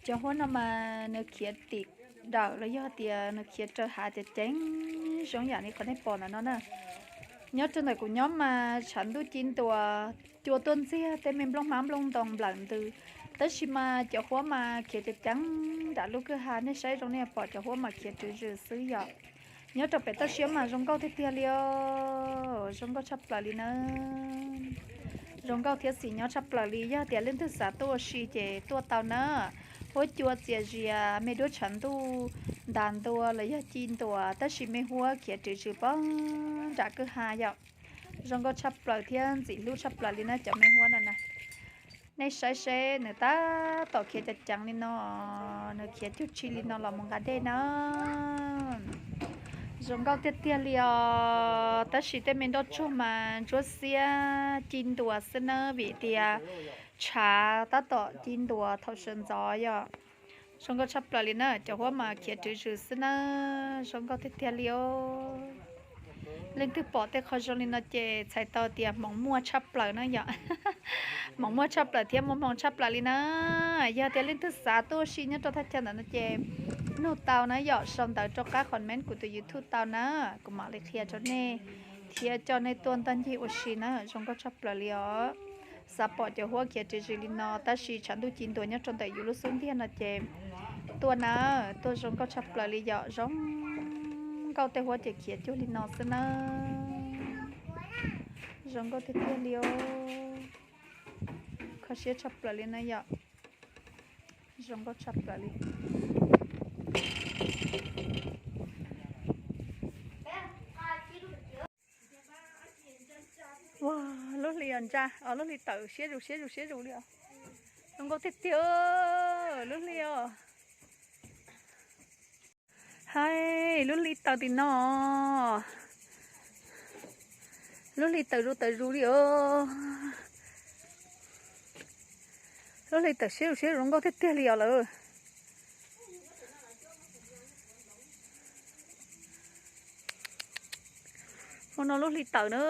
Cov huab no mas nws khiav tim dawm los yog tias nws khiav raws hav tias ceev zoo yam li qhov nej pom ntawm no na. Nyob rau ntawm kuv nyob mas tshav ntuj ci ntuas, cua tuaj ntxiag, tej me nplooj hmab nplooj ntoo nplawm ntws, tab sis mas cov huab mas khiav ceev ceev nram lub kwj ha. Nej saib zoo nej pom cov huab mas khiav rwv zws xwb yom. Nyob rau pem toj siab mas zoo nkauj tiag tiag li os, zoo nkauj tshaj plaws li na. Zoo nkauj thiab xis nyob tshaj plaws li, yog tias leej twg xav tuaj ua si ces tuaj tau na. Huab cua txias zias, me duab tshav ntuj ntas ntua los yog ci ntuas, tab sis me huab khiav rwv zws poob nram kwj ha yom. Zoo nkauj tshaj plaws thiab ntxim hlub tshaj plaws li na cov me huab no na. Nej saib seb nws tab tom khiav ceev ceev li no, nws khiav cuag tsi li no los mus nqa dej na. Zoo nkauj tiag tiag li os, tab sis tej me nroj tsuag mas ntsuab xiab ci ntuas xwb na, vim tias tshav tab tom ci ntuas thaum sawv ntxov yom. Zoo nkauj tshaj plaws li na, cov huab mas khiav rwv zws xwb na, zoo nkauj tiag tiag li os. Leej twg pom tej qhov zoo li no ces txhais tau tias hmoov muaj tshaj plaws na yom. Hmoov muaj tshaj plaws thiab muaj hmoo tshaj plaws li na. Yog tias leej twg xav tuaj ua si nyob rau thaj chaw ntawm no ces nug tau na yom, sau ntawv rau qab comment kuv tus YouTube tau na, kuv mam li qhia rau nej thiab coj nej tuaj ntoj ncig ua si na, zoo nkauj tshaj plaws li os. Xav pom cov huab khiav rwv zws li no tab sis tshav ntuj ci ntuas nyob rau ntawm yus lub xub ntiag no ces tuaj na, tuaj zoo nkauj tshaj plaws li yom, zoo nkauj tej huab ces khiav cuag li no xwb na. Zoo nkauj tiag tiag li os, kho siab tshaj plaws li na yom. Zoo nkauj tshaj plaws li. Ua, lub hli os ntsa, lub hli tawm siab zus siab zus siab zus li os. Zoo nkauj tiag tiag lub hli os. Hais lub hli tawm tim no, lub hli tawm zus tawm zus li os. Lub hli tawm siab zus siab zoo nkauj tiag tiag li os lawm. Hmo no lub hli tawm na.